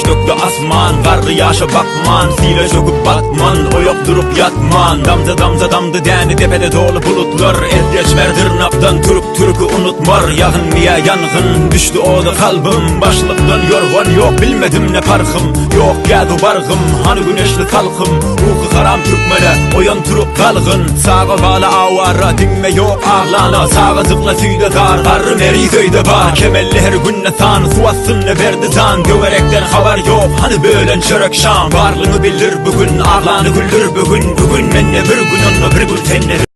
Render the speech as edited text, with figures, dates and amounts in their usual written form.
dökdi asman Garry ýaşa bakman, sile çöküp batman Oýak durup ýatman, damja damja damdy däni Depede doly bulutlar, el geçmer dyrnakdan Türk türki unutmar, ýagyn miýä ýangyn Düşdi oda kalbym, başlykdan ýorgan ýok Bilmedim ne parhym, ýok gäzu bargym Hany güneşli salkym, ruhy haram türkmene Oýan turup galgyn, saga bala awara Diňme ýok aglana, sagajykla süýde zar Garry meriz öýde bar, kemelli her günde san Suw astynda berdi jan, töwerekden habar ýok Hany bölen çörek şam, barlyňy bildir bu gün Aglany güldür bu gün, bu gün Mende bir gün onda bir gün sende.